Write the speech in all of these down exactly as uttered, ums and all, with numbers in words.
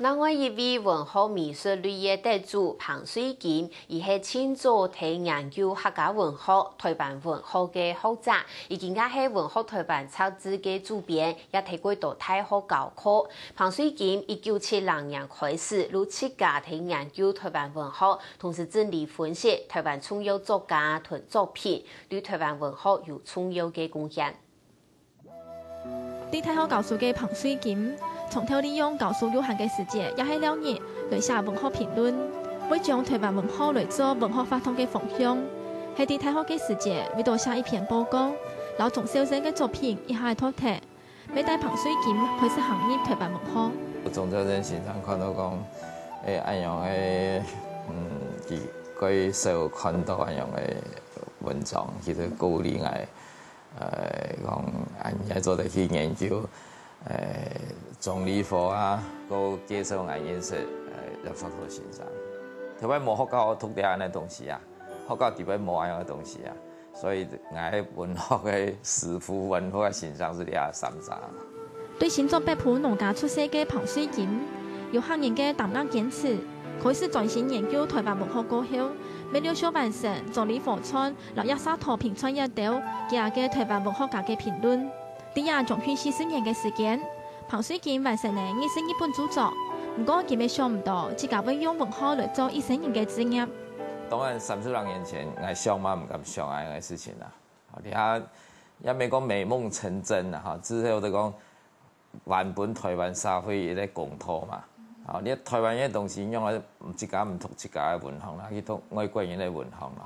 另外一位文學美術類个得主彭瑞金，佢係盡早在研究客家文學、臺灣文學个學者，佢今下係文學臺灣雜誌个主編，也在幾多大學教課。彭瑞金一九七零年開始，就自家在研究臺灣文學，同時整理分析臺灣重要作家同作品，對臺灣文學有重要个貢獻。 在大學教書个彭瑞金，長透利用教書有閒个時節，也係尞日來寫文學評論，會將臺灣文學來做文學活動个方向。係在大學个時節，為著寫一篇報告，摎鍾肇政个作品一下仔讀忒，乜帶彭瑞金開始行入臺灣文學。鍾肇政先生看著講，誒，恁樣个，嗯，佢較少看著恁樣个文章，其實鼓勵𠊎 呃，講，啊，你也做得去研究，呃，鍾理和啊，過介紹𠊎認識，呃，葉石濤先生。臺灣無學校讀這樣个東西啊，學校底背無恁樣个東西啊，所以𠊎文學个師傅、文學个先生係這三儕。 對新竹北埔農家出世个彭瑞金，有客人个膽量堅持，開始專心研究臺灣文學過後，乜陸續完成鍾理和傳摎葉石濤評傳這兜幾下个臺灣文學家个評論。在這將近四十年个時間，彭瑞金完成了二十二本著作，毋過佢乜想毋到自家會用文學來做一生人个職業。當然，三十零年前，𠊎想嘛毋敢想恁樣个事情啦。 好，這下也毋係講美夢成真啦，哈，至少就講還分臺灣社會一個公道嘛。好，你臺灣个東西，仰會自家毋讀自家个文學啦，去讀外國人个文學啦？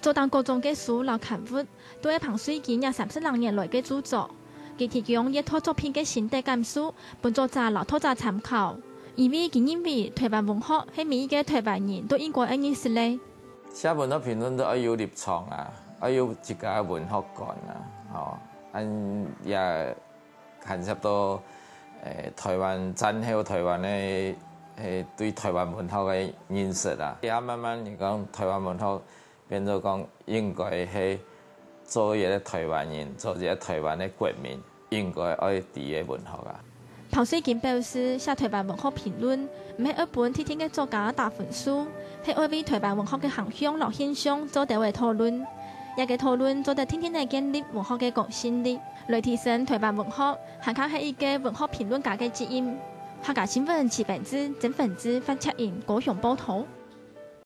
做當各種个書摎刊物，都係彭瑞金這三十零年來个著作。佢提供閱讀作品个心得感受，分作者摎讀者參考。因為佢認為臺灣文學係每一個臺灣人都應該愛認識个。 寫文學評論都愛有立場啊，愛有自家个文學觀啊，吼，恁也牽涉到，誒，臺灣戰後臺灣个，誒，對臺灣文學个認識啊。也慢慢你講臺灣文學變做講應該係做一個臺灣人，做一個臺灣个國民， 應該愛知个文學啊。彭瑞金表示，寫臺灣文學評論，毋係愛分特定个作家打分數，係愛為臺灣文學个行向摎現象做兜仔討論。這個討論做得定定仔建立文學个公信力，來提升臺灣文學，還較係一個文學評論家个責任。客家新聞徐文志、曾文志、范卓英高雄報導。